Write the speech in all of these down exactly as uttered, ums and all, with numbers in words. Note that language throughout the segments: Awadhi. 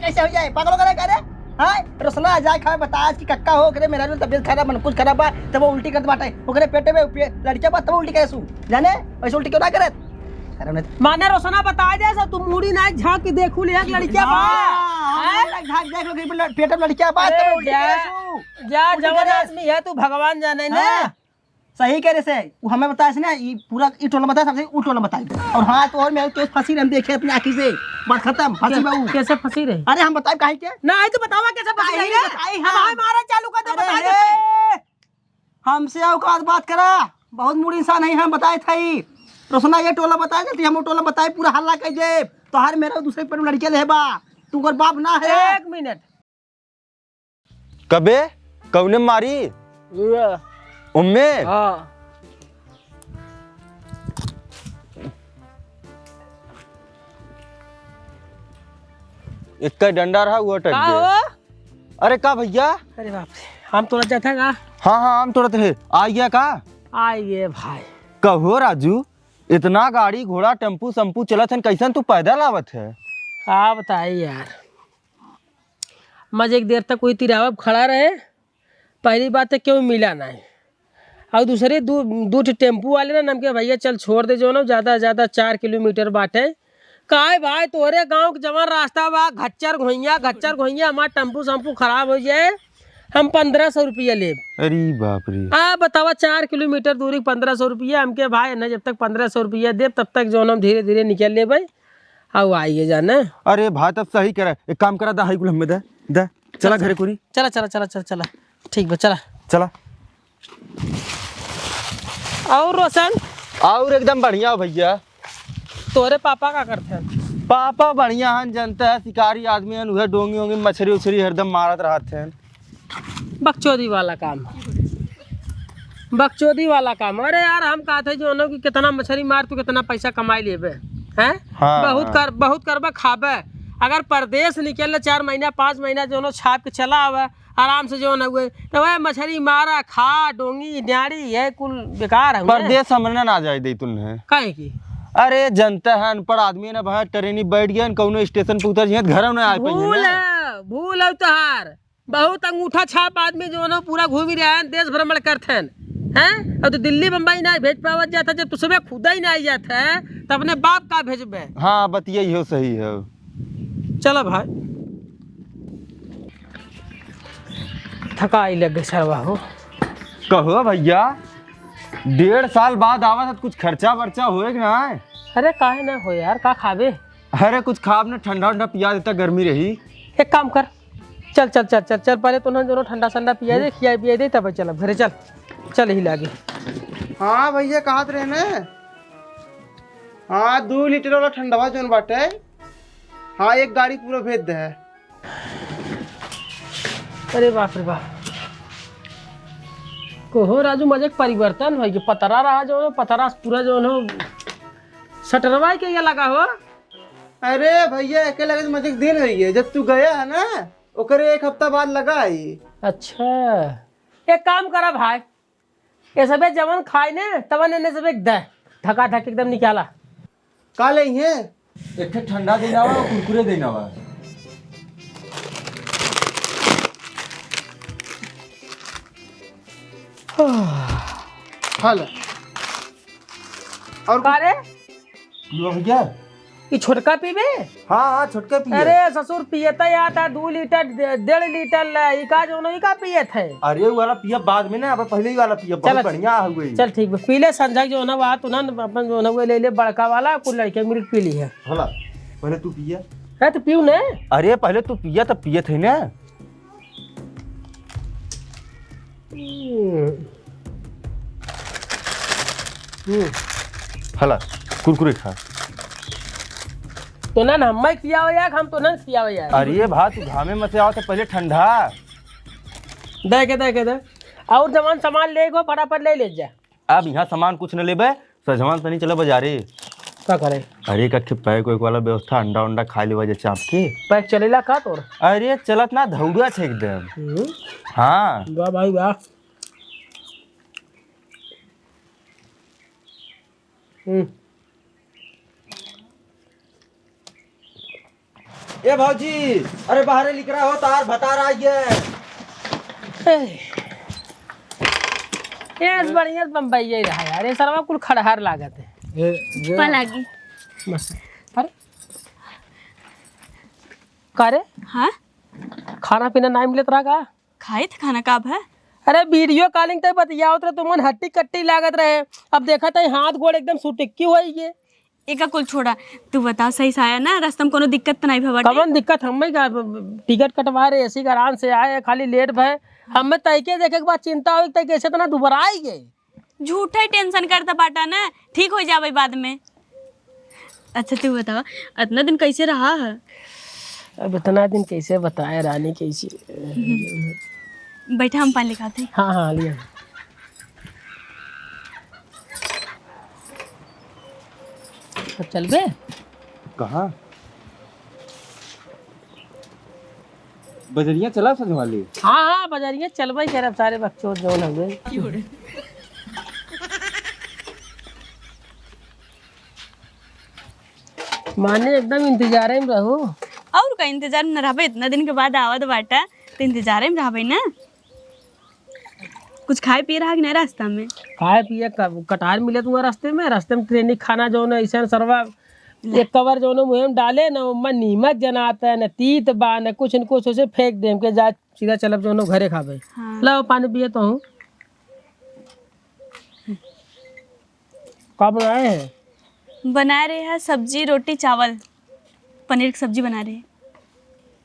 कैसे हो जाए? पागल हो गए का रे? हाँ, रोशना आ जाए खाए, बता आज की कक्का हो, ओकरे मेहरारू तबियत खराब, मन कुछ खराब बा, तब वो उल्टी करत बाटे। ओकरे पेटे में पे-, लड़किया बा, तब उल्टी करे सु। जाने, वैसे उल्टी क्यों ना करत? अरे उन्हें माने रोशना बता दे, सब तू मुड़ी ना झांक के देखू ले, एक लड़किया बा। हाँ, हाँ, हैं? लड़-, झांक देख लो, कहीं पे लड़-, पेट में लड़किया बा, अरे तब उल्टी जा, करे सु। जा, उल्टी जवान करे। आदमी है तू, भगवान जाने ना। हाँ। सही कह रहे से, वो हमें बताए से ना, ये पूरा ई टोला बताए, सबसे ऊ टोला बताए। और हाँ, तो और मैं तो फंसी रहे, हम देखे अपनी आँखी से, बात खत्म, फंसी के-, बहू। कैसे फंसी रहे? अरे हम बताए काहे के? ना, आई तो बतावा कैसे फंसी काहे रहे? बताई हम? हम? हमारा चालू कर दे, अरे बताए हे, दे। हमसे औकात बात करा, बहुत मूड इंसान है, हम बताए था ही। रोशना ये टोला बताए देती, हम वो टोला बताए, पूरा हल्ला कर दे। तो हर मेरा दूसरे पर लड़के ले बा, तू कर बाप ना है। एक मिनट। कबे? कौने मारी? उम्मे? हाँ। एक डंडा रहा, वो अटक का गया। हो? अरे का भैया? अरे बाप रे, आम तोड़त जात है का? हाँ, हाँ, आम तोड़त रहे। आ गया का? आ गए भाई। कहो राजू, इतना गाड़ी घोड़ा टेम्पू सम्पू चलत हन, कैसन तू पैदल आवत है? का बताई यार, मजे एक देर तक कोई तिरावब खड़ा रहे, पहली बात तो केहू मिला नाहीं, और दूसरे दू, दू ठे टेम्पू वाले ना, नमके भैया चल छोड़ दे, जो ना ज्यादा से ज्यादा चार किलोमीटर बाटे। काहे भाई, तोहरे गाँव के जवन रास्ता बा, घच्चर घोइया, घच्चर घोइया, हमार टेम्पू सम्पू खराब हो जाए, हम पन्द्रह सौ रुपया लेब। अरे बाप रे। आ बतावा, चार किलोमीटर दूरी, पन्द्रह सौ रुपया। हमके भाई ना, जब तक पन्द्रह सौ रुपया देब, तब तक जो हम धीरे धीरे निकल लेबै। आओ आइए जाना। अरे भाई, तब सही करे, एक काम करा, दा हाई कुल हमें दे, दे, चला चल, घरे चल। कुरी। चला, चला, चला, चला, चला। ठीक बा, चला। चला। और रोशन? और एकदम बढ़िया हो भैया। तोरे पापा का करते हैं? पापा बढ़िया हन, जनता है, शिकारी आदमी हन, उहे डोंगी ओंगी मछरी उछरी हरदम मारत रहत हैं। बकचोदी वाला काम, बकचोदी वाला काम। अरे यार, हम कहत है जो कि कितना मछरी मार, तू कितना पैसा कमाई लेबे, हैं? हाँ, बहुत हाँ। कर, बहुत करबे, खाबे। अगर परदेस निकल ले चार महीना, पाँच महीना, जो छाप के चला आवे, आराम से जो न हुए, तो वह मछरी मारा, खा, डोंगी, डाड़ी, ये कुल बेकार है। परदेस हमने ना जाए दे तुन्हें। काहे की? अरे, जनता है, अनपढ़ आदमी है ना भाई, ट्रेन ही बैठ गया, कौनो स्टेशन पे उतर जाए, घर में आ पाइए भूल ना। है, भूल है तोहार। बहुत अंगूठा छाप आदमी जो है ना, पूरा घूम ही रहे हैं, देश भ्रमण करते हैं, हैं? अब तो दिल्ली बम्बई ना भेज पावत जाता, जब तुझसे खुदा ही ना आई जाता है, तो अपने बाप का भेजबे? हाँ, बतिया इहो सही है। चलो भाई, थकाई लग गई सरवा हो। कहो भैया, डेढ़ साल बाद आवा था, कुछ खर्चा वर्चा होए कि ना? अरे काहे ना हो यार, का खाबे? अरे कुछ खाब ना, ठंडा उंडा पिया देता, गर्मी रही। एक काम कर, चल चल चल चल चल, पहले तो ना दोनों ठंडा संडा पिया दे, खिया पिया दे, तब चल घरे चल, चल ही लागे। हाँ भैया, कहत रहे ना। हाँ, दो लीटर वाला ठंडवा जोन बाटे, हाँ, एक गाड़ी पूरा भेज दे। अरे बाप रे बाप, को हो राजू, मजे के परिवर्तन हो गए, पतरा रहा जो, पतरा से पूरा जो हो, सटरवा के ये लगा हो। अरे भैया, एके लगे तो मजे के दिन हो गए, जब तू गया है ना, ओकरे एक हफ्ता बाद लगा आई। अच्छा, एक काम करा भाई, ये सबे जवन खाए ने, तवन एने सबे दे। धका धक एकदम निकाला। का लेइहे? एक ठे ठंडा देना बा, कुरकुरे देना बा। खा ले। और का रे? लो भैया। ई छोटका पीबे? हाँ, हाँ, छोटका पिए। अरे ससुर, पिए त या था दू लीटर, डे-, डेढ़ लीटर ले, ई का जौन, ई का पिए थे? अरे, उ वाला पिया बाद में ना, अब पहले ही वाला पिया, बहुत चल, बढ़िया हुए। चल ठीक बा, पी ले संझा के जौन बा, तू ना अपन जौन हुए ले ले बड़का वाला, कुल लड़के मिल के पी ली है। भला, पहले तू पिया। है तो पीऊ ने? अरे, पहले तू पिया, तब पिए थे ना। हम्म। हम्म। हला, कुरकुरे खा। तो ना, ना, मैं खियावे यार, हम तो ना खियावे यार। अरे भाई, तू घामे में से आओ तो पहले ठंडा। दे के, दे के, दे। और जवान सामान ले गो, फटाफट ले ले जा। अब यहाँ सामान कुछ न लेबे, सजवान तनी चले बाजारे। का करे? अरे, एक आखे पैक वैक वाला व्यवस्था, अंडा उंडा खा लेवा जे चाप के। पैक चलेला का तोर? अरे, चलत ना, धौड़ा छे एकदम। हम्म। हाँ। वाह भाई वाह। हम्म। ए भौजी, अरे बाहरे निकरा हो, तार भतार आ गए। ए, ये बढ़िया बम्बई यही रहा यार, ये सरवा कुल खड़हर लागत है। ए, ये पलागी। बस। अरे, का रे? हाँ? खाना पीना नाहीं मिलत रहा का? खाई थे खाना का अब है? अरे video calling तक बतियावत रहे, तुमन हट्टी कट्टी लागत रहे। अब देखा तई हाथ गोड़ एकदम सुटिक्की होई गे। एका कुल छोड़ा, तू बता सही से आया ना, रास्ता में कोनो दिक्कत त नाहीं भवा बाटे? कवन दिक्कत? हमें का, टिकट कटवा रहे, एसी के आराम से आए, खाली लेट भय। हमें तैके देखे के बाद चिंता होई, तै कैसे इतना दुबराई गए? झूठा ही tension करता बाटा ना, ठीक हो जावे बाद में। अच्छा तू बतावा, इतना दिन कैसे रहा है? अब इतना दिन कैसे बताए रानी, कैसे? बैठा, हम पानी लेके आते हैं। हाँ, हाँ, लिया। अब चलबे? कहाँ? बजरिया चला सजवाली? हाँ, हाँ, बजरिया चलबे करब, सारे बकचोद जौन हवे। माने एकदम इंतजारे में रहू। और का इंतजार में न रहबे, इतना दिन के बाद आवत बाटा, तो इंतजारे में रहबे ना। कुछ खाए पिए रहा कि नहीं रास्ता में? खाए पिए का कटहर मिले तुआ रास्ते में, रास्ते में ट्रेनी खाना जौन है, ऐसा सरवा ले। एक कवर जौन मुँह में डाले ना, ओमा नीमक जनाता है, न तीत बा, न कुछ, न कुछ, उसे फेंक दे, हमके जा सीधा चलब जौन घरे खाबे। हाँ। लाओ पानी पिए तो हूँ। का बनाए है? बनाए रहे है सब्जी, रोटी, चावल, पनीर की सब्जी बना रहे।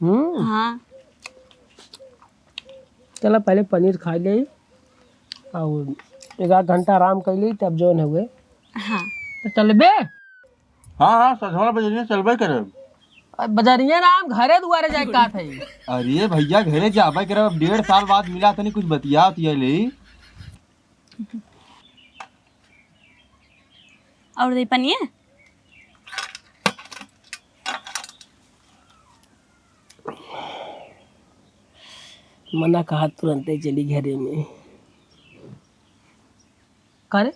हम्म। हाँ। चला पहले पनीर खा ले और एक आध घंटा आराम कर ले, तब जौन हुए। हाँ। तो चलबे? हाँ, हाँ, सधवा बजरिया चलबे करब। अब बजरिया ना, हम घरे दुआरे जाए का थे। अरे भैया, घरे जाबे करब, अब डेढ़ साल बाद मिला तनी, कुछ बतिया उतिया ले। और दे पनिया। मना कहा तुरंते चली घरे में। का रे?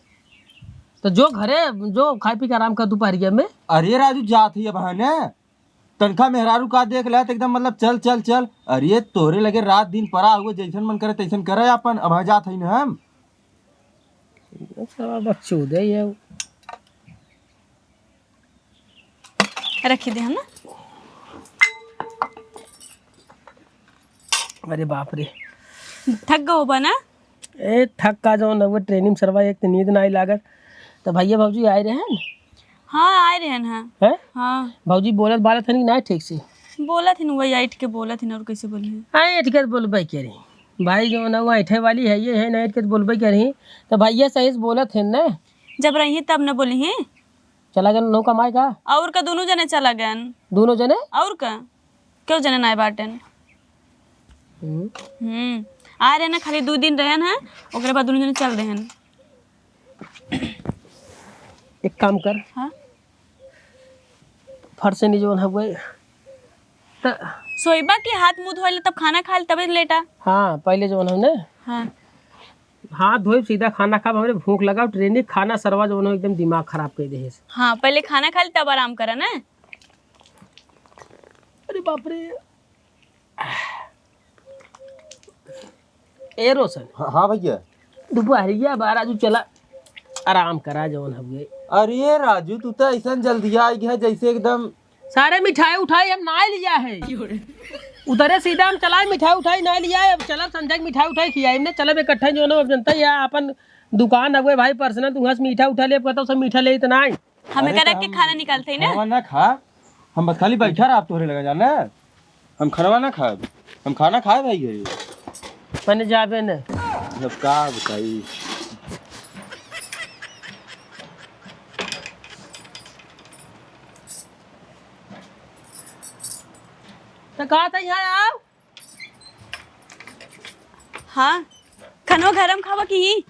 तो जो घरे, जो खाए पी के आराम कर दोपहरिया में। अरे राजू, जात ही अब है ने, तनखा मेहरारू का देख ले, तो एकदम मतलब चल, चल, चल। अरे तोरे लगे रात दिन परा हुए, जैसन मन करे तैसन करे अपन। अब हाँ जात ही ना हम। साला बकचोद है ये। रखी दे हम ना। अरे बाप रे। थक गओ बा ना? ए, थक का जौन, वो ट्रेनिंग में सरवा एक तो नींद नाहीं लागत। तो भैया भौजी आए रहे हैं? हाँ, आए रहे हैं। हैं? हाँ। भौजी बोलत बालत हन कि नाहीं ठीक से? बोलत हन, वही ऐठ के बोलत हन, और कैसे बोली हैं? हाँ, ऐठ के बोलबे करी। भाई जौन है, वो ऐठे वाली है, ये है ना, ऐठ के बोलबे करी। तो भैया सही से बोलत हन ना? जब रही तब न बोली हैं। चला गन नौ कमाए का? और का, दोनों जने चला गन। दोनों जने? और का? केहू जने नाय बाटेन। हम्म। हम्म। आ रहे ना, खाली दो दिन रहन है, ओकरे बाद दोनों जने चल देहन। एक काम कर। हाँ? फट से नहीं जौन हवे, त सोइबा के हाथ मुंह धोए ले, तब खाना खा ले, तबे लेटा। हाँ, पहले जौन हवे ना। हाँ। हाथ धोए सीधा खाना खाब, हमरे भूख लगा, ट्रेनी खाना सरवा जौन हो एकदम दिमाग खराब कर दे। हाँ, पहले खाना खा ले, तब आराम करा ना। अरे बाप रे। ए रोशन। हाँ, हाँ भैया। दोपहरिया बा राजू, चला आराम करा जौन हवे। अरे राजू, तू तो ऐसन जल्दी आ गया है जैसे एकदम। सारे मिठाई उठाई हम ना लिया है। उधरे सीधा हम चला, मिठाई उठाई ना लिया है। अब चला संजय के मिठाई उठाई खियाई ने, चला इकट्ठा जौन हो, अब जनता या अपन दुकान हवे भाई पर्सनल, तू वहाँ से मीठा उठा ले, अब कहता सब मीठा ले इतना है। हमें अरे का तो रख के हम खाना निकालते ही ना। खाना ना खा, हम बस खाली बैठा रहा तोहरे लगा जाना। हम खाना ना खाब, हम खाना खाए भाई गए। मने जाबे न। अब का बताई। तो कहा था यहाँ आओ। हाँ, खनवा घर में खावा कि ही?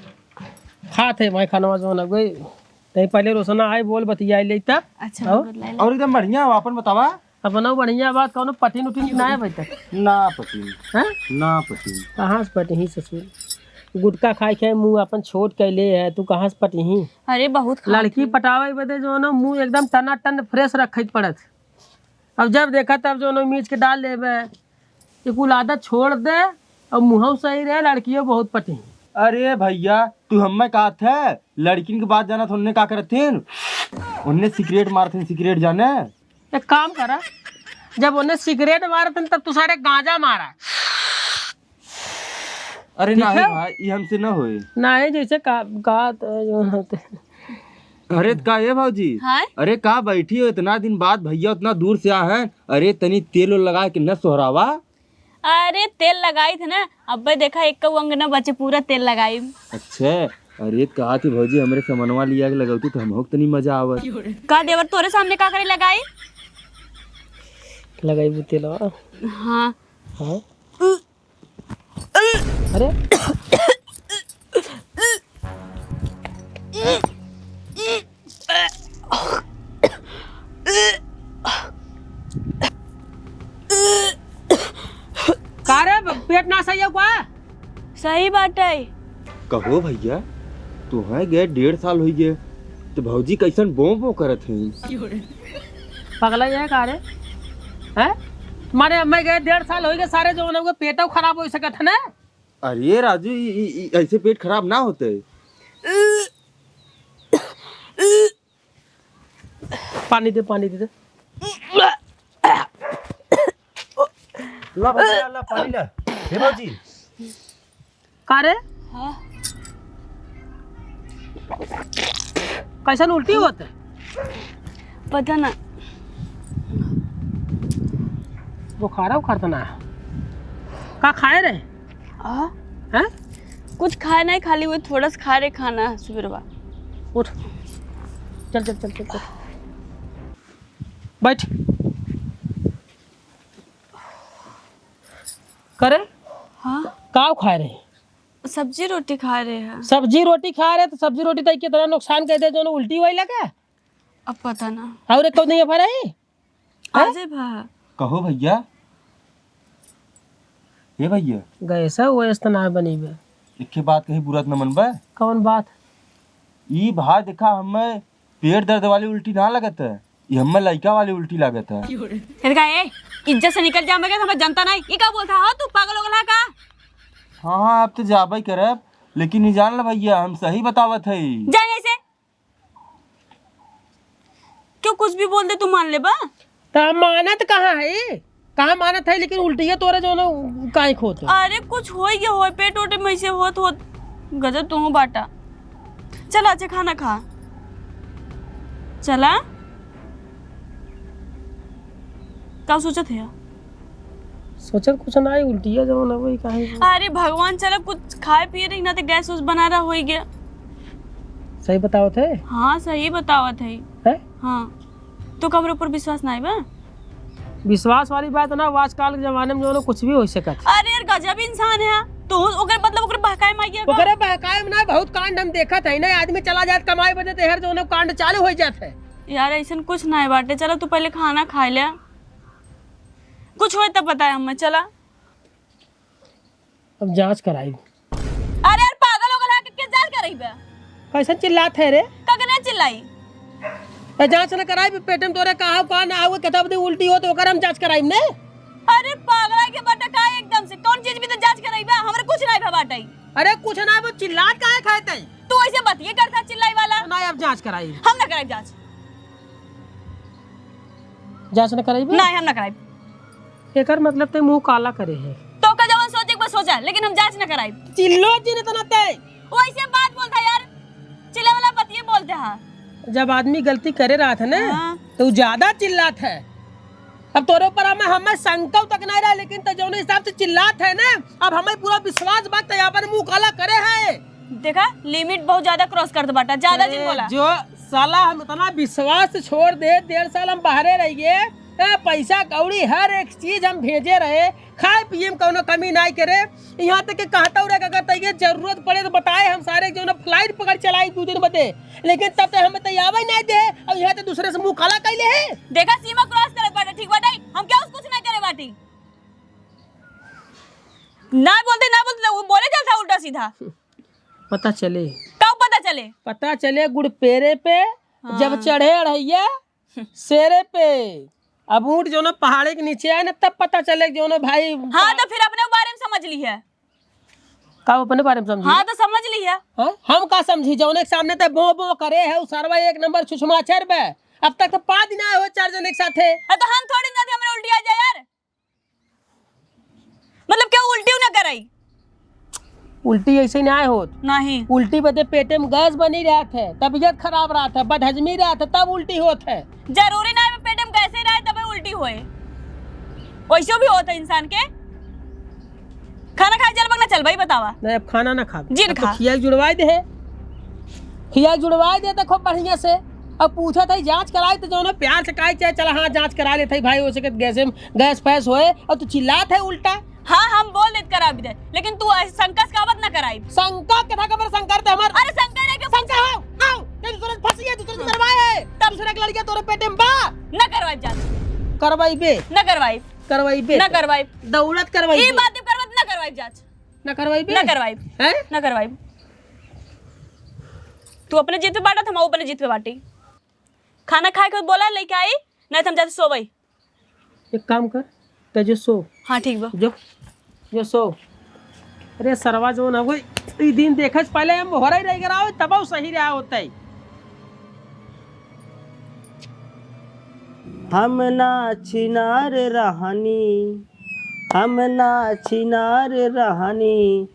खात है भाई खनवा जो ना गई। नहीं पहले रोशना आए बोल बतिया ले तब। अच्छा, आओ। बोल ला, ला। और एकदम बढ़िया हो, अपन बतावा। अपना बढ़िया बात, कौनो पटिन उटिन की ना है भाई तक? ना पटिन। हैं? ना पटिन। कहाँ से पटिन ही ससुर? गुटखा खाए खाए मुँह अपन छोट कैले है, तू कहाँ से पटिन ही? अरे बहुत खात लड़की है। पटावे बदे जो ना मुँह एकदम टनाटन fresh रखे के पड़त। अब जब देखा तब जौन मीच के डाल लेबे। ये कुल आदत छोड़ दे और मुँहौ सही रहे, लड़कियों बहुत पटी। अरे भैया, तू हमें कहत है, लड़किन के बात जानत, उनने का करत थे? उनने सिगरेट मारत थे, सिगरेट जाने। एक काम करा, जब उनने सिगरेट मारत थे, तब तू सारे गांजा मारा। अरे ठीक नहीं है? भाई, ये हमसे ना होए। नहीं, जैसे का, का तो जो होते। अरे का, ए भौजी? हाँ? अरे का बैठी हो, इतना दिन बाद भैया उतना दूर से आ है। अरे तनी तेल उल लगा के न सोहरावा। अरे तेल लगाई थे ना, अब्बे देखा एक अंग न बचे, पूरा तेल लगाई। अच्छा, अरे कहा थी भौजी, हमरे समनवा लिया के लगौती तो हमहू के तनी मजा आवत। का देवर तोरे सामने का करे लगाई? लगाई तेल। हाँ। हाँ? अरे। का रे, पेट ना सही है का? सही बात है। कहो भैया, तुहें गए डेढ़ साल होइ गए, तो भौजी कैसन बों बों करत हैं? पगला ये का रे? हैं? माने हमें गए डेढ़ साल होइ गए, सारे जौन है पेटौ खराब होइ सकत है ना? अरे राजू, ई, ई, ई, ऐसे पेट खराब ना होते। पानी दे, पानी दे दे। ला भैया, ला पानी ला। हे भौजी। का रे? हाँ। कैसन उल्टी होत है? पता ना। बुखारा उखार तो ना है? का खाए रहे? हाँ? हैं? कुछ खाए नहीं, खाली वो थोड़ा सा खा रहे खाना सुबेरवा। उठ। चल, चल, चल, चल, चल। बैठ। करे? हाँ? का खाए रहे? सब्जी रोटी खाए रहे हैं। सब्जी रोटी खाए रहे तो सब्जी रोटी तो कितना नुकसान कर दे, जौन उल्टी होए लगे। अब पता ना। और एक कौन नहीं है भाई? हैं? आ जाए भा। कहो भैया। ए भैया। गैसा वैस तो ना बनी बे। एक बात कही, बुरा तो न मनबे। कौन बात? ई भाई देखा, हमें पेट दर्द वाली उल्टी ना लगत है, ये हमें लइका वाली उल्टी लागत है। इनका ए, इज्जत से निकल जा, मैं क्या समझ जानता नहीं। ये का बोलता हो तू, पागल हो गया का? हाँ, हाँ, अब तो जाबे करब, लेकिन ये जान ले भैया, हम सही बतावत है। जा ऐसे। क्यों कुछ भी बोल दे, तू मान ले बा? त मानत कहाँ है? कहाँ मानत है, लेकिन उल्टिया तोरे जौन काहे खोत है? अरे कुछ होइ गया होइ, पेट ओटे में से होत होत। गजब तू बाटा। चला, अच्छा खाना खा। चला। का सोचत है? सोचत कुछ ना है, उल्टिया जौन है वही काहे। अरे भगवान, चला कुछ खाए पिए रही ना तो गैस वैस बना रहा होइ गया। सही बतावत है? हाँ, सही बतावत है। हैं? हाँ। तो हमरे ऊपर विश्वास नाई बा? विश्वास वाली बात ना, आजकल के जमाने में जौन कुछ भी होइ सकत। अरे यार, गजब इंसान है। तो ओकर मतलब ओकर बहकाए में आइए का? ओकरे बहकाए में ना, बहुत कांड हम देखत है ना, आदमी चला जात कमाए बदे तो हर जौन कांड चालू होइ जात है। यार, ऐसन कुछ नाई बाटे। चला, तू पहले खाना खाए ले, कुछ होए तब बताए हमें। चला। अब जाँच कराई। अरे यार, पागल हो गल है कि के जाँच कराई बे? कैसन चिल्लात है रे? कगने चिल्लाई? ए, जाँच न कराई, पेट में तोरे का हो, का ना हो, कितना बड़ी उल्टी हो तो ओकर हम जाँच कराई ने। अरे पागला के बटा का एकदम से, कौन चीज भी तो जाँच कराई बे? हमरे कुछ नहीं भे बाटे। अरे कुछ ना, वो चिल्लात काहे खाए तई? तू ऐसे बतिये करता चिल्लाई वाला। ना, अब जाँच कराई। हम ना कराई जाँच। जाँच न कराई बे? नहीं, हम ना कराई। एकर मतलब ते मुंह काला करे है। तो का जवन सोचे के बस सोचा, लेकिन हम जाँच न कराई। चिल्लो जिन इतना ते। वैसे बात बोलता यार, चिल्ले वाला बतिये बोलते हैं। जब आदमी गलती करे रहा था ना, हाँ। तो उ ज्यादा चिल्लात है। अब तोरे ऊपर हमें, हमें शंका तक नहीं रहा, लेकिन तो जौन हिसाब से चिल्लात है ना, अब हमें पूरा विश्वास बात है, अपन मुंह काला करे है। देखा, limit बहुत ज्यादा cross करत बाटा, ज्यादा जिन अरे, बोला। जो साला हम इतना विश्वास से छोड़ दे, डेढ़ साल हम बाहरे रहिए, ए, पैसा कौड़ी हर एक चीज हम भेजे रहे, खाए पिए में कौनो कमी नाई करे। यहाँ तक के कहता रहे कि अगर तैके जरूरत पड़े तो बताए, हम सारे जौन flight पकड़ चलाई दू दिन बदे, लेकिन तब तक हम तैयार ही नाई दे, और यहाँ तक दूसरे से मुंह काला कैले है। देखा, सीमा cross करत बाटे, ठीक बाटे, हम क्या उस कुछ नहीं करे बाटी। ना बोलते, ना बोलते, वो बोले चलता उल्टा सीधा। पता चले। कब पता चले? पता चले गुड़ पेरे पे, हाँ। जब चढ़े अढ़ैया सेरे पे। अब ऊँट जौन पहाड़े के नीचे आए ना, तब पता चले कि जौन भाई। हाँ, तो फिर अपने बारे में समझ ली है। का अपने बारे में समझी? हाँ, तो समझ ली है। हाँ? हम का समझी? जौने के सामने ते बो बो करे है, उ सरवा एक नंबर छुछमाछर बे। अब तक तो पाँच दिन आए हो चार जने के साथे। अरे, तो हम थोड़ी ना थे, हमरे उल्टी आ जाए यार। मतलब, क्या उल्टी ना कराई? उल्टी ऐसे ही ना होत। नहीं। उल्टी बदे पेटे में गैस बनी रहत है, तबीयत खराब रहत है, बदहजमी रहत है, तब उल्टी होत है। जरूरी ना है पेटे में गैसे रहे तबे उल्टी होए, वैसे भी होत है इंसान के। खाना खाए चल बक ना चल भाई, बतावा। नहीं, अब खाना ना खा। जी, अब तो खा। खिया जुड़वाई दे है। खिया जुड़वाई दे, देखो बढ़िया से। अब पूछत है, जाँच कराई तो जौन प्यार से काहे चाहे, चला हाँ, जाँच करा लेत है भाई, हो सके तो गैस में, गैस फैस होए, और तू चिल्लात है उल्टा। हाँ, हम बोल देत कराबी दे, लेकिन तू ऐसे शंका से कावत ना कराई। शंका के था, कबर शंकर ते हमार। अरे शंकर है के शंका हो, आओ, ते दूसरे से फंसी है, दूसरे से मरवाए है, तब दूसरे के लड़कियां तोरे पेटे में बा। ना करवाई जाँच। करवाई बे। ना करवाई। करवाई बे। ना करवाई। दौलत करवाई ई बे। बात करवत ना करवाई जाँच। ना करवाई बे। ना करवाई। हैं? ना करवाई। तू अपने जीत पे बाटा, हम अपने जीत पे बाटी। खाना खाए के बोला लेके आई, नहीं तो हम जाते सोवई। एक काम कर, ते जो सो। हाँ, ठीक बा। जो, जो सो। अरे सरवा जौन है, ई दिन देखे से पहले हम होरई रह गया, तब सही रहा होता है। हम ना छिनार रहनी, हम ना छिनार रहनी,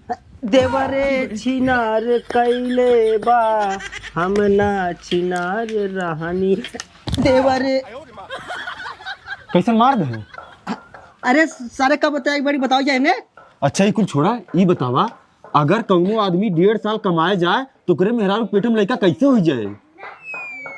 देवरे छिनार कैले बा, हम ना छिनार रहनी, देवरे। कैसे मार दे? अरे सारे, का बताया, एक बारी बताओ क्या इन्हें? अच्छा, ये कुल छोड़ा, ये बतावा, अगर कौनो आदमी डेढ़ साल कमाए जाए, तो ओकरे मेहरारू पेट में लइका कैसे हो जाए?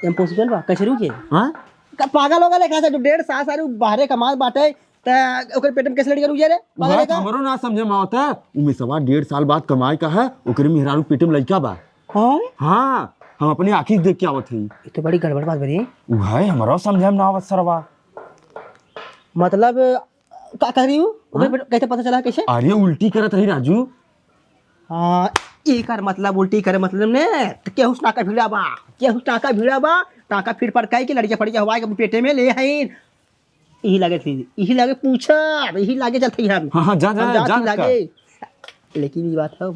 Impossible बा, कैसे रुके? हाँ? का पागल होगा लेखा से, जो डेढ़ साल सारे बाहरे कमात बाटे, त ओकर पेट में कैसे लड़का रुक जाए रे? पागल बात है का? हमरो ना समझे में आवत है। उमे सवा डेढ़ साल बाद कमाए का है, ओकरे मेहरारू पेट में लइका बा। हाँ? हाँ, हम अपने आँखी से देख के आवत हई। ये तो बड़ी गड़बड़ बात बनी। उहे हमरो समझे में ना आवत सरवा। मतलब, का कह रही हूँ? ओकर हाँ? पेट कैसे पता चला, कैसे? अरे, उल्टी करत रही राजू। हाँ, एकर मतलब उल्टी करे मतलब ने, त केहू से टाका भिड़ा बा, केहू से टाका भिड़ा बा, टाका फिर पर कह के लड़किया फड़किया हवाई के अपने पेटे में ले आइन। यही लागे थी, यही लागे पूछा, यही लागे चलते ही हम। हाँ, हाँ, जा, जा, हम जा, जात ही जा, लागे। लेकिन ये बात है,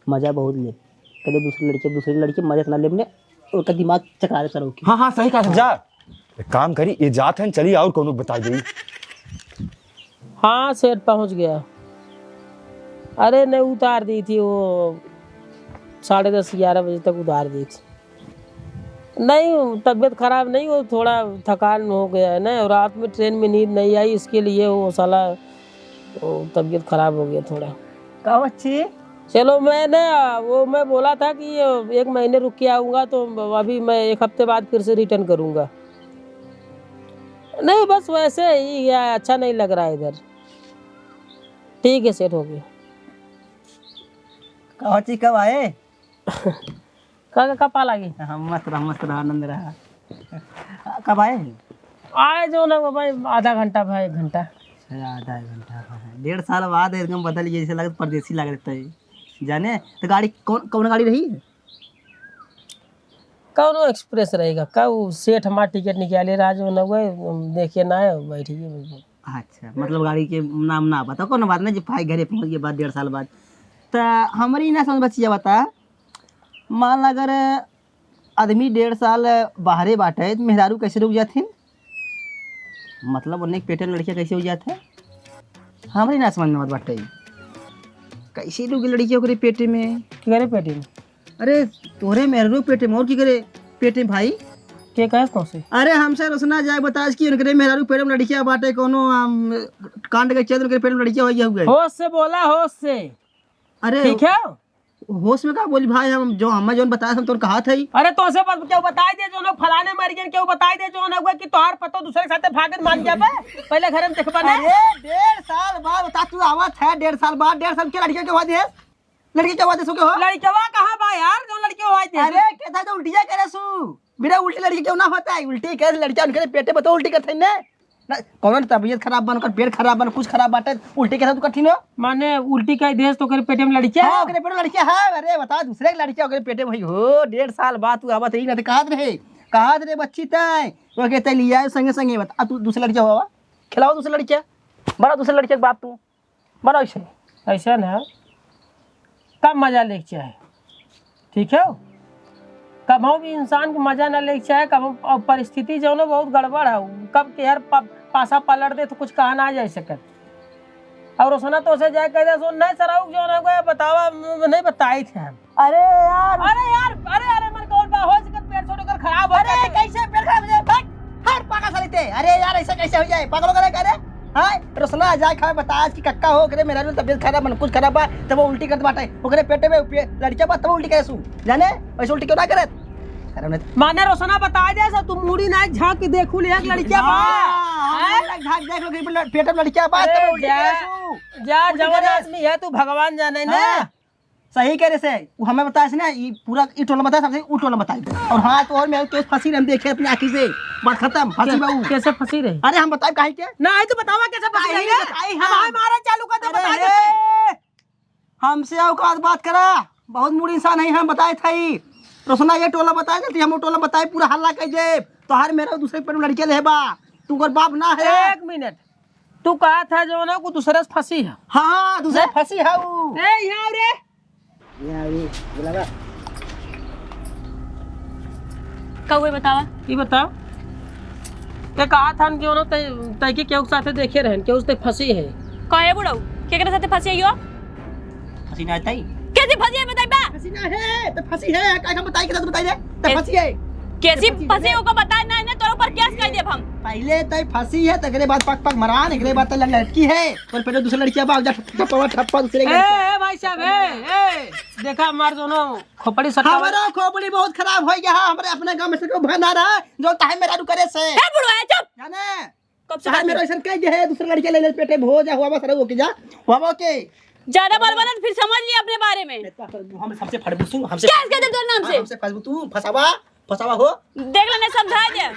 मजा बहुत ले। कदे दूसरी लड़की, दूसरी लड़की मजा इतना लेब ने, उनका दिमाग चकरा दे सर, ओके। हाँ, हाँ, सही कहा, जा। एक काम करी, ये जात है, चली और कोनो बता दे। हाँ, सेठ पहुँच गया। अरे, नहीं, उतार दी थी वो, साढ़े दस, ग्यारह बजे तक उतार दी थी। नहीं, तबीयत खराब नहीं, वो थोड़ा थकान हो गया है ना, रात में ट्रेन में नींद नहीं आई, इसके लिए वो साला, वो तबीयत खराब हो गया थोड़ा। का बच्ची? चलो, मैं ना, वो मैं बोला था कि ये एक महीने रुक के आऊँगा, तो अभी मैं एक हफ्ते बाद फिर से return करूँगा। नहीं, बस वैसे ही, या अच्छा नहीं लग रहा है इधर। ठीक है, सेठ, हो गया। का बच्ची, कब आए? का, का, का पा लागी? हाँ, मस्त रहा, मस्त रहा, आनंद रहा। कब आए? आए जो ना भाई, आधा घंटा भाई, एक घंटा। अच्छा, आधा घंटा भाई। डेढ़ साल बाद एकदम बदल गए, जैसे लगत परदेसी लग रहता है। जाने, तो गाड़ी कौन, कौन गाड़ी रही? कौनो Express रहेगा, का वो सेठ हमार टिकट निकाले रहा जो ना हुआ, देखे ना है, बैठ गए। अच्छा, मतलब गाड़ी के नाम ना बताओ, कोनो बात नहीं, जब भाई घरे पहुँच गए बाद, डेढ़ साल बाद। त हमरी ना समझ बचिया बता, मान ला अगर आदमी डेढ़ साल बाहरे बाटे, त मेहरारू कैसे रुक जाथिन? मतलब ओन्ने के पेटे में लड़किया कैसे हो जात है? हमरी ना समझ में आवत बाटे। कैसे रुकी लड़किया ओकरे पेटे में? केकरे पेटे में? अरे, तोरे मेहरारू पेटे में, और केकरे पेटे में भाई? के कहे तोसे? अरे, हमसे रोसना जाए बतास कि उनकरे मेहरारू पेटे में लड़किया बाटे, कोनो, अम, कांड के चलते उनकरे पेटे में लड़किया हो गया हुआ है। होश से बोला, होश से। अरे, ठीक है? होश में का बोली भाई, हम जो, हमें जौन बताया, हम तो कहा था ही। अरे, तोसे बस केहू बताई दे, जौन फलाने मर गए, केहू बताई दे, जौन हुआ कि तोहार पतो दूसरे के साथे भागत मान जाबे, पहले घर में देखबा ना। अरे, डेढ़ साल बाद बता, तू आवत है, डेढ़ साल बाद, डेढ़ साल के लड़के के बाद ये लड़की के बाद सो के हो? लड़कवा कहाँ बा यार, जो लड़की हो दे? अरे, के था तो उल्टिया करे सु। बिना उल्टी लड़की क्यों ना होता है? उल्टी करे लड़कियां उनके पेटे में तो उल्टी करते हैं ने। ना, कौन तबीयत खराब बन, कर पेट खराब बन, कुछ खराब बाटे, उल्टी करे तो कठिन हो। माने उल्टी कह देस तो ओकरे पेटे में लड़किया हाँ, है? ओकरे पेटे में लड़किया है। अरे बता, दूसरे के लड़किया ओकरे पेटे में ही हो। डेढ़ साल बाद तू आवत रही ना तो कहत रहे, कहा रे बच्ची तय, वो कहते लिया है संगे संगे बता, तू दूसरे लड़किया हुआ, खिलाओ दूसरे लड़किया, बड़ा दूसरे लड़किया के बाप तू। बड़ा ऐसे, ऐसे ना, कब मजा लेके चाहे, ठीक है? कबहूँ भी इंसान के मजा ना लेके चाहे, कब, अब परिस्थिति जौन है बहुत गड़बड़ है, कब के यार प-, पासा पलट दे तो कुछ कहा ना जा सकत। और रोशना तो से जाए कह दे, "सुन, नहीं सराऊ, जो ना कोई बतावा, म-, नहीं बताई थे हम।" अरे यार। अरे यार, अरे, अरे, मन कौन बा, हो सकत पेट छोड़ कर खराब हो अरे, जाए। कैसे पेट खराब हो जाए? भाग, हट, पागल साली ते। अरे यार, ऐसा कैसे हो जाए? पागल हो गए का रे? हाँ, रोशना जाए खाए बता, आज की कक्का हो, ओकरे मेहरारू तबियत खराब, मन कुछ खराब बा, तब वो उल्टी करत बाटे। ओकरे पेटे में पे-, लड़किया बा, तब उल्टी करे सु। जाने, वैसे उल्टी क्यों ना करत? अरे, उन्हें माने रोशना बता दे, सब तू मुड़ी ना झांक के देखू ले, एक लड़किया बा। हाँ, हाँ, हैं? मुड़ी ना झांक देख लो कि पेट में लड़किया बा, अरे, तब उल्टी जा, करे सु। जा, उल्टी जवन करे। आदमी है, तू भगवान जाने ना। हाँ। सही कह रहे से, वो हमें बताए से ना, ई पूरा ई टोला बताए, सबसे ऊ टोला बताए। और हाँ, तो और मैं केस फंसी रहे, हम देखे अपनी आँखी से, बात खत्म, फंसी के-, बाबू। कैसे फंसी रहे? अरे हम बताए काहे के? ना, आई तो बतावा कैसे फंसी काहे रहे? बताई हम? हम मारा चालू कर दे, अरे बता दे। हे, हमसे औकात बात करा, बहुत मूड इंसान है, हम बताए था ई। रोशना ये टोला बताए देती, हम वो टोला बताए, पूरा हल्ला कर दे। तोहार मेरा दूसरे पर लड़के ले बा, तू ओकर बाप ना है। एक मिनट, तू कहा था जो ना, को दूसरे से फंसी है। हाँ, दूसरे हैं? फंसी है वो। ए, यहाँ रे। यहाँ रे, बुलावा। का हुए बतावा? ई बताओ। ते कहा था कि उन्हों तै, तै के केहू के साथे देखे रहन, केहू से फंसी है। काहे बुढ़ऊ? केकरे साथे फंसी है यो? फंसी ना आताई? कैसी फंसी है बताई बा? फंसी ना है, तो फंसी है, का हम बताई के तो बताई दे। तो ए, फंसी है। कैसी तो फंसी फंसी है। ओको बताए ना, ना तोर ऊपर केस कर देब हम। पहले तो फंसी है, तो एकरे बाद पक पक मरान, एकरे बाद तो लड़-, लड़की है। और पहले दूसरे लड़किया बा, जा ठप्पा, ठप्पा, ठप्पा दूसरे ए, लड़किया। ए, भाई साहब, ए, ए, देखा हमार दोनों खोपड़ी सट्टा हमारा खोपड़ी बहुत खराब हो गया है, हमरे अपने गांव में से कोई बहना रहा, जो ताहे मेरा करे से। ए, बुढ़वा, चुप। जाने? कब से चाहे बात मेरा है? ऐसन कह दे है, दूसरा लड़का ले ले, पेटे भो जा, हुआ बस रहो के जा, हुआ बा के। ज्यादा बोल बना तो फिर समझ लिया अपने बारे में। इतना तो हम सबसे फड़बू सु, हमसे क्या इसके अंदर तोर नाम हाँ, से? हमसे फड़बू तू, फसावा, फसावा हो। देख लेने, समझा दे।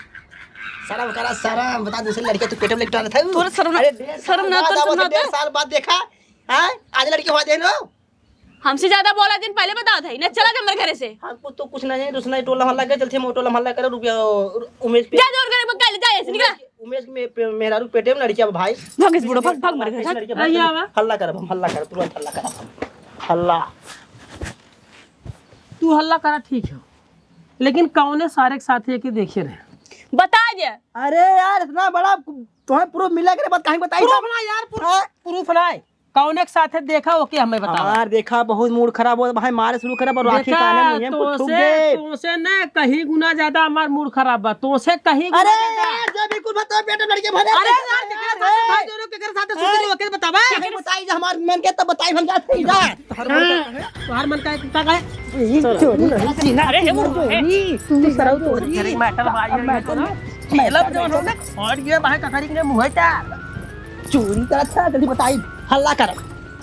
सारा बकरा, सारा बता, दूसरे लड़के तू पेटे में लेके आ रहा था। तोर शर्म ना, अरे, डेढ़ शर्म साल ना, बाद तोर आवत शर्म है, ना डेढ़ तो। साल बाद देखा, हाँ? आज लड़के हुआ दे लो। हमसे ज्यादा बोला दिन पहले बताओ था, ना चला जा मेरे घरे से। हमको तो कुछ नहीं है, दूसरा टोला मोहल्ला के चलते, हम टोला मोहल्ला करे, रुपया, उमेश पे जा, जा और घरे में कल जा, ऐसे निकला। उमेश में पे-, मेहरारू पेटे में लड़किया बा भाई। भाग इस बूढ़ो, भाग, भाग, मर गया, भाग। लड़किया, भाग। आइए, आवा। हल्ला करब हम, हल्ला करब, तुरंत हल्ला करब हम। हल्ला। तू हल्ला करा, ठीक है, लेकिन कौने सारे के साथ ये के देखे रहे? बता दे। अरे यार, इतना बड़ा तुम्हें प्रूफ मिला के बाद कहीं बताई प्रूफ ना? ना यार, प्रूफ, हाँ? प्रूफ ना है। कौने के साथे देखा, ओके हमें बतावा। हमार देखा बहुत मूड खराब हो भाई, मारे शुरू करे, पर आखिर देखा, काने मुझे कुछ छू तोसे, दे। तोसे ना कहीं गुना ज्यादा हमार मूड खराब बा, तोसे कहीं गुना अरे ज्यादा। यार, जब बिल्कुल बता, पेट में लड़के भरे अरे हैं। यार, केकरे साथे भाई दोनों, केकरे साथे सुधरी, ओके बतावा। केकरे बताई, जब हमार मन के तब बताई, हम जाते ही जा। तोहर मन का, तोहर मन का, का, का? अरे हे, हे। तू सरऊ तो अरे, मैटर भाई, अब ये मैटर तो ना। मतलब जो हो ना, और ये भाई ककरी के मुँह है क्या? चोरी करत है, जल्दी बताई। हल्ला कर,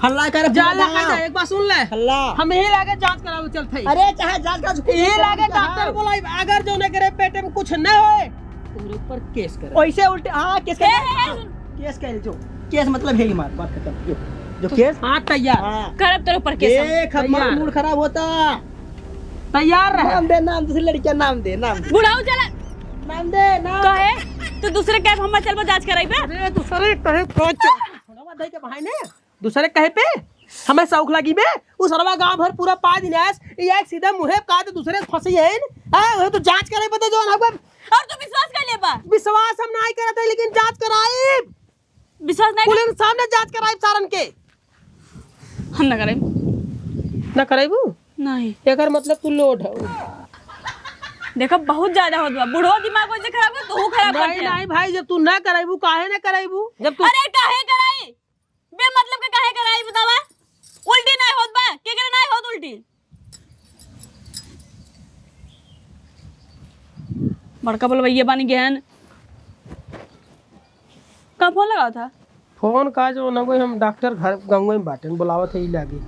हल्ला कर, जा, पूरा ले, गाँव। जा, एक बार सुन ले। हल्ला। हम यही लागे जांच करावे चलत हई। अरे, चाहे जांच करावे, यही लागे डॉक्टर बुलाई, अगर जो न करे पेटे में कुछ न होए, तोरे ऊपर केस करे। वैसे उल्टे, हाँ, केस ए, करे। ए, ए, सुन। केस कर जो, केस मतलब है ही मार, बात खत्म। जो, जो तू केस। हाँ, तैयार। हाँ। करब तोरे ऊपर केस हम। देख, हमार तैयार। मूड खराब होता। तैयार रहे। नाम दे, नाम, दूसरी लड़कियां नाम दे, नाम दे। बुढ़ाऊ चला। नाम दे, नाम। कहे, तू दूसरे कैब हम चलबो जांच कराइबे? अरे, दूसरे कहे, कहे, छोड़वा दे के भाई ने, दूसरे कहे पे हमें शौक लगी बे। उ सरवा गांव भर पूरा पाद इनास, ये एक सीधा मुँहे का तो दूसरे फंसी है न। हाँ, वो तो जांच करे बता जो ना। और तू विश्वास कर ले बा? विश्वास हम नहीं करत है, लेकिन जांच कराई। विश्वास नहीं पुलिस कर- सामने जांच कराई सारन के। हम ना कराई। ना कराइबू? नहीं। एकर मतलब तू लोड हो। देखो, बहुत ज्यादा होत बा। बूढ़ो दिमाग वैसे खराब कर, तू खराब कर नहीं, दिया। नहीं भाई, जब तू ना कराइबू, काहे ना कराइबू? जब तू अरे, काहे कराई? बेमतलब के काहे कराई, बतावा? उल्टी नहीं होत बा, केकरे नहीं होत उल्टी? बड़का बोलबा, ये बानी गहन। का फोन लगावा था? फोन का जो ना कोई हम डॉक्टर घर गाँव में बाटेन, बुलावत है, ई लागे।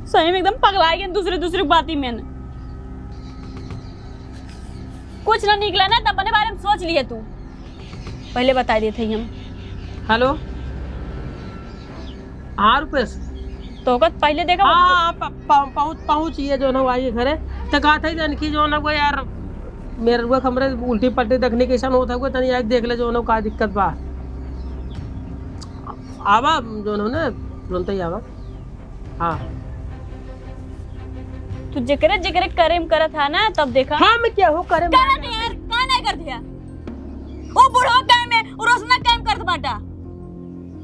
सही में एकदम पगला गए दूसरे, दूसरे बाती में। कुछ ना निकला ना, तब अपने बारे में सोच लिए तू। पहले बता देते हैं हम। हेलो। हाँ, रुपेश। तो ओकर पहले देखा हाँ, हाँ, प-, प-, पहुँच, पहुँच ये जो ना आई घरे। तो कहा था इनकी जो ना वो यार मेहररुआ के हमरे उल्टी पल्टी देखनी कइसन होत हउए, तनी आइके देख ले जौन हउ का दिक्कत बा। आवा जौन हउ ना, तुरंतइ आवा। हाँ। तू जेकरे जेकरे करे में करत हा ना, तब देखा। हम केहू करे में करत ना यार, का नाहीं करत है? ओ बुढ़वा काहे में, ओ रोशना काहे में करत बाटा?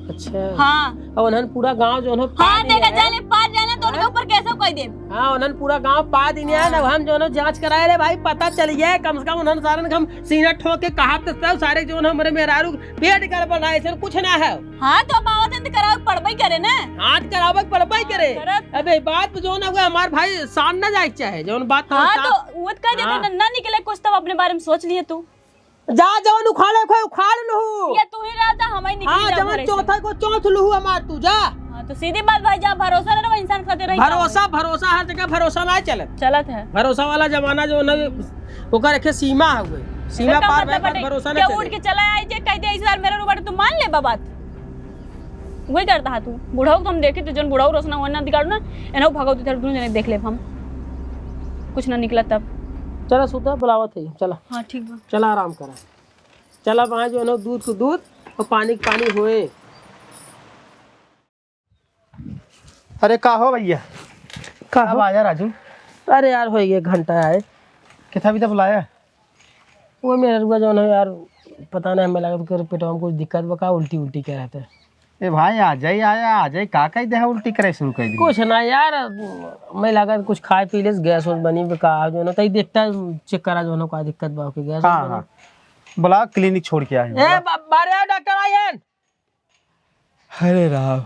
अच्छा। हाँ। अब उन्हन पूरा गाँव जौन हउ हाँ, पा दिया देखा, है। जाने पा जाना तो उनके हाँ? ऊपर केस कइ देब। हाँ, उन्हन पूरा गाँव पा दिया है ना, हाँ। हम जौन हउ जाँच कराए रे भाई, पता चल गया है, कम से कम उन्हन सारन के हम सीना ठोक के कहा तो सब सारे जौन हमरे मेहरारू पेट गड़बड़ है, ऐसे कुछ ना है। हाँ, तो अब आवत हैं तो करावे के पड़बे करे ना। हाँ, तो करावे के पड़बे हाँ, करे। करत। अब ये बात पे जौन हउ हमार भाई शान ना जाए के चाहे, जौन बात तो हाँ, शान तो वो कह देते हाँ। ना, ना निकले कुछ, तब अपने बारे में सोच लिए तू। जा, जवन उखाड़े को उखाड़ लूहू। ये तू ही रह जा, हम ही निकल हाँ, जाओ जवन घर से। चौथा को चौथ लूहू हमार तू, जा। हाँ, तो सीधी बात भाई, जा, भरोसा ना रहो इंसान खातिर रही भरोसा, भरोसा हर जगह भरोसा ना चलत। चलत है। भरोसा वाला जमाना जो ना, ओकर एक सीमा हउए। सीमा एकर पार मतलब भइल, बाटे, भरोसा ना केहू उठ चले। के चला आई जे कह दे, "इस बार मेरे ऊपर तू मान ले बा बात।" वही करत हा तू। बुढ़ऊ के हम देखी तो जौन बुढ़ऊ रोशना होना दिखाड़ू ना, एनहू भगवती इधर दुनू जने देख लेब हम। कुछ ना निकला तब। चला सुता, बुलावत है, चला। हाँ, ठीक बा। चला आराम करा। चला वहाँ जो है ना दूध को दूध और पानी को पानी होए। अरे का हो भइया? का अब हो? आजा राजू। अरे यार, होइ गया घंटा आए। कितना भी तो बुलाया? वो मेहररुआ जौन है यार, पता नहीं, हमें लगा कि पेटवा में कुछ दिक्कत बा का, उल्टी उल्टी कह रहा था। ए भाई, आ जाई, आया, आ जाई, का कही दे है, उल्टी करे शुरू कर दी। कुछ ना यार, मैं लगा कुछ खाए पी लेस, गैस वैस बनी बा का, जौन है, तई देखता है, चेक करा जौन है, का दिक्कत बा, ओके, गैस हाँ, वैस बनी। हाँ। बुलाओ, क्लिनिक छोड़ के आए, ए, बुलाओ। बा-, बारे आओ, डॉक्टर आयन। अरे राम,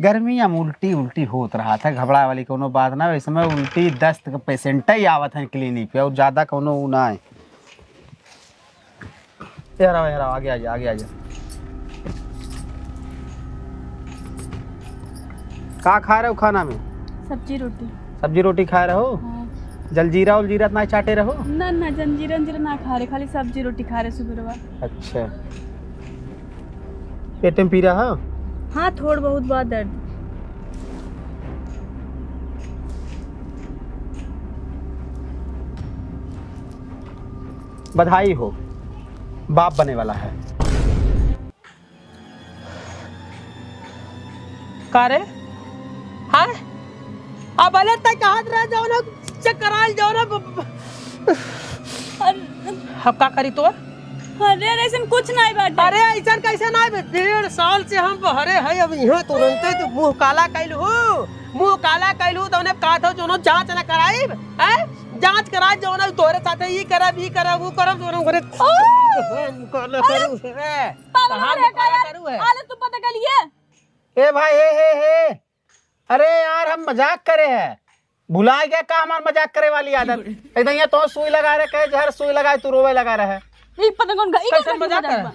गर्मिया में उल्टी, उल्टी होत रहा था, घबराए वाली कौनो बात ना, वैसे में उल्टी दस्त के पेशेंट ही आवत हैं क्लिनिक पे, और ज्यादा कौनो उ ना है। यार, आओ, यार, आओ, आगे आ जा, आगे आ जा। का खाए रहो खाना में? सब्जी रोटी। सब्जी रोटी खाए रहो? हाँ। जलजीरा उलजीरा तो ना चाटे रहो? ना, ना, जलजीरा उलजीरा ना खा रहे, खाली सब्जी रोटी खा रहे सुबह। अच्छा। पेट में पीरा है? हाँ, थोड़ बहुत बा दर्द। बधाई हो, बाप बने वाला है। का रे? हाँ? अब अले तक हाथ रह जाओ ना, चेक कराल जाओ ना। अरे अब का करी तोर? अरे, अरे, ऐसन कुछ नाई बाटे। अरे, ऐसन कैसे नाई बे? डेढ़ साल से हम बहरे है, अब यहाँ तुरंते तू मुँह काला कैल हो, मुँह काला कैल हो, तो उन्हें कहा था, जो जाँच ना कराइब, हैं? जाँच करा, जो ना तोरे साथे ई करब, ई करब, ऊ करब, जो ना करे। ओ! हम काला अरे! करू है। पागल कहाँ हो गया मुँह काला यार? करू है? आले तू पता कर लिए? ए भाई, हे, हे, हे। अरे यार, हम मजाक करे हैं। भुला गया का हमार मजाक करे वाली आदत? एकदम ये तो सुई लगा रहे, कहे जहर सुई लगाए, तू रोवे लगा रहे। ई पता कौन का, ई कौन कैसन का मजाक मजाक है? बा?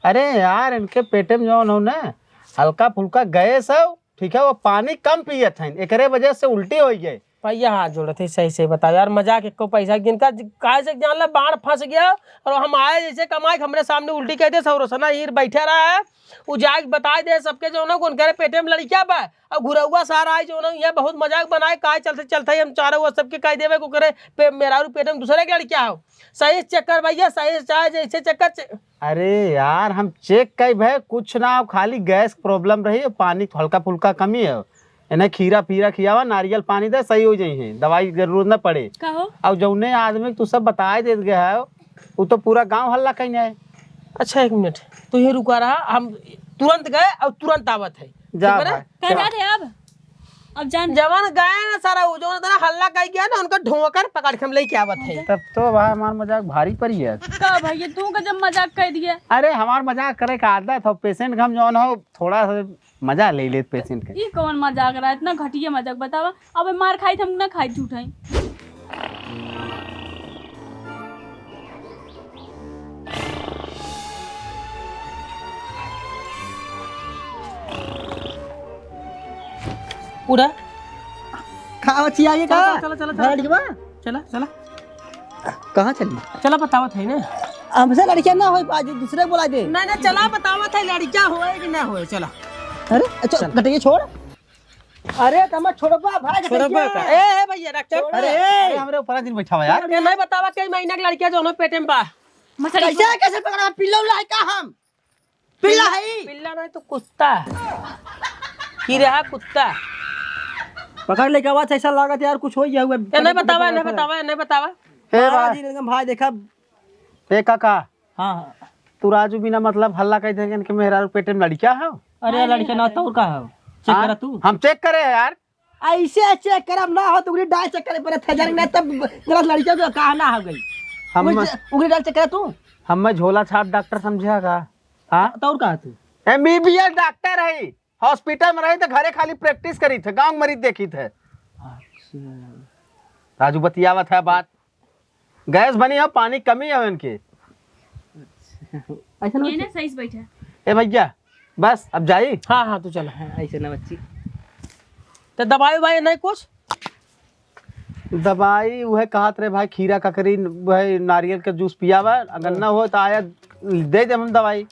अरे यार, इनके पेटे में जौन हो ना, हल्का फुल्का गैस हो, ठीक है, वो पानी कम पियत हैं, एकरे वजह से उल्टी हो गई। भैया हाथ जोड़त है, सही सही बताओ यार, मजाक एको पैसा के जिनका ज-, काहे से जान ला बाण फंस गया और हम आए जैसे कमाए के हमरे सामने उल्टी कह दे, सौरसना हीर बैठा रहा है, उ जाके बताए दे सबके जो ना उनके पेटे में लड़किया बा, और घुरौआ सार आए जो ना ये बहुत मजाक बनाए, काहे चलते चलते हम चारों ओर सबके कह देवे को करे पे, मेहरारू पेटे में दूसरे के लड़किया हो, सही से चेक कर भैया, सही से चाहे जैसे चेक कर चे-, अरे यार, हम चेक कई भे, कुछ ना हो, खाली गैस प्रॉब्लम रही है, पानी हल्का फुल्का कमी है। इन्हें खीरा पीरा खियावा, नारियल पानी दे, सही हो जाई है, दवाई की जरूरत ना पड़े। का हो? और जौने आदमी के तू सब बताए देत गया है, वो तो पूरा गांव हल्ला कहीं है। अच्छा, एक मिनट, तू ही रुका रहा, हम तुरंत गए और तुरंत आवत है। जा ठीक बा ना? भाई, कहाँ जा। जाते हैं अब? अब जान। जवन गए ना सारा, वो जवन इतना हल्ला कह गया ना, उनका ढोकर पकड़ के हम लेके आवत है। तब तो भाई हमार मजाक भारी पड़ी है। का भैया, तू का जब मजाक कह दिया? अरे हमार मजाक करे का आदत हो, पेशेंट के हम जवन हो थोड़ा सा मजा ले लेत पेशेंट के। ई कौन मजाक रहा, इतना घटिया मजाक बतावा। अब मार खाई त हम ना खाई झूठाई। उड़ा। का बच्ची आगे का? चला, चला, चला, चला। बड़ा ठीक बा? चला, चला। कहाँ चली? चला, बतावत है ना। हमसे लड़किया ना होई, आज दूसरे के बोला दे। नहीं, नहीं, चला, बतावत है, लड़किया होए कि ना होए, चला। अरे, अच्छा, चल। गटैया छोड़। अरे, त हम छोड़बा भाई, छोड़बा का? ए, ए, भैया, डॉक्टर। अरे, अरे, हमरे ऊपर दिन बैठा हुआ यार। ये नहीं बतावा कई महीना के लड़किया जौन पेटे में बा। कैसे, कैसे पकड़ा? पिल्ला उल्ला है का हम? पिल्ला है? पिल्ला नहीं तो कुत्ता। की रहा कुत्ता? पकड़ ले, का बात ऐसा लागत यार, कुछ हो गया हुआ। ए, नहीं बतावा, नहीं बतावा, नहीं बतावा। ए, महाराज बा- जी, एकदम भाई देखा। ए, काका। हाँ, हाँ। तू राजू बिना मतलब हल्ला कह देंगे इनके मेहरारू पेटे में लड़किया है? अरे, लड़किया ना, तो और का है? चेक हाँ? करा तू। हम चेक करे हैं यार। ऐसे चेक करब ना हो, तो उंगली डाल चेक करे पड़े थे, जाने ना तब गलत लड़कियों को कहा ना हो गई। हम उंगली, उंगली डाल चेक करे तू। हम मैं झोला छाप डॉक्टर समझा का? हाँ? तो और का है तू? एमबीबीएस डॉक्टर है, हॉस्पिटल में रही तो घरे खाली प्रैक्टिस करी थे, गाँव मरीज देखी थे। अच्छा। राजू बतियावत है बात। गैस बनी है, पानी कमी है इनके। ऐसा ना ये ना बच्ची। सही से बैठा। ए भैया, बस अब जाई। हाँ, हाँ, तू चल। हाँ, ऐसे ना बच्ची। तो दवाई उवाई नहीं कुछ? दवाई उहे कहत रहे भाई, खीरा ककरी, उहे नारियल के जूस पियावा, अगर ना हो तो आया दे दे हम दवाई।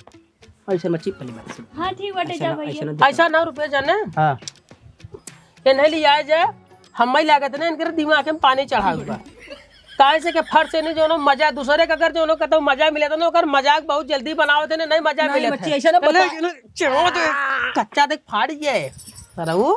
ऐसे मत चिप पहले बात सुन। हाँ, ठीक बाटे, ऐसा जा ना, भैया। ऐसा ना दे। ऐसा ना रुपया जाने। हाँ। ये नहीं लिया जाए, हम ही लागत ना इनकर दिमाग में पानी चढ़ा हुआ। काहे से के फर्श से नहीं जो मजा, दूसरे का अगर जो कहते मजा मिले तो ना, ओकर मजाक बहुत जल्दी बनावत है ना, नहीं मजा नहीं, मिले बच्ची, थे। ऐसा ना तो बता। ले, ले, चलो दे, कच्चा देख फाड़ गया है। सरऊ,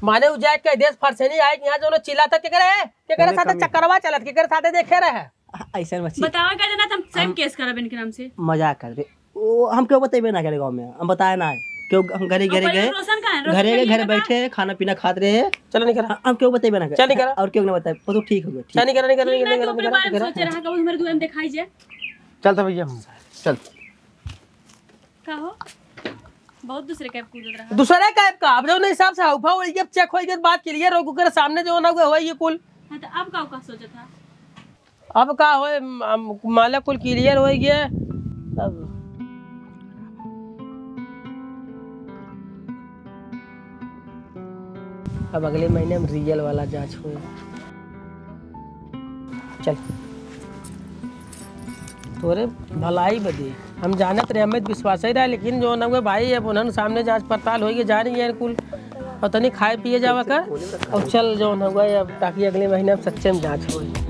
माने उ जाए के देश फर्श से नहीं आए कि यहाँ जो चिल्लाता के करे, के करे अरे साथे कमी। चक्करवा चलत, के करे साथे देखे रहे। ऐसा मत छी। बतावा का जना, हम सही हम केस करब इनके नाम से। मजाक कर रहे। ओ, हम क्यों बतेबे ना करे गाँव में, हम बताए ना है। क्यों हम घरे, और घरे पहले गए, रोशन कहाँ है? रोशन घरे का गए, नहीं घरे पता? बैठे, खाना पीना खात रहे। चलो निकल। हम, हम क्यों बतेबे ना करे। चल निकल। और क्यों ना बताए, वो तो ठीक हो गया, ठीक। चल निकल, निकल, ठीक निकल, ना, निकल, तो अपने निकल, बारे में निकल। सोचे रहा, कब हमारे दुआरे में दिखाई जाए। चल तो भैया हम, चल। का हो? बहुत दूसरे कैब कूदत रहा। दूसरे कैब का? अब जो नहीं हिसाब से हाउ फाउ, ये चेक होई के बात के लिए रोक कर सामने जो ना हुआ, हुआ ये कुल। हाँ, तो अब का, का सोचा था? अब का होए, म-, म-, माला कुल क्लियर हो गया। अब, अब अगले महीने हम रियल वाला जांच होए। चल, तोरे भलाई बदे हम जानत रहे, हमें विश्वास ही रहा, लेकिन जो ना हुए भाई, अब उन्हन सामने जांच पड़ताल होई, जान गए कुल, और तनी खाए पिए जावा कर, और चल जो ना हुआ अब, ताकि अगले महीने हम सच्चे में जांच होए।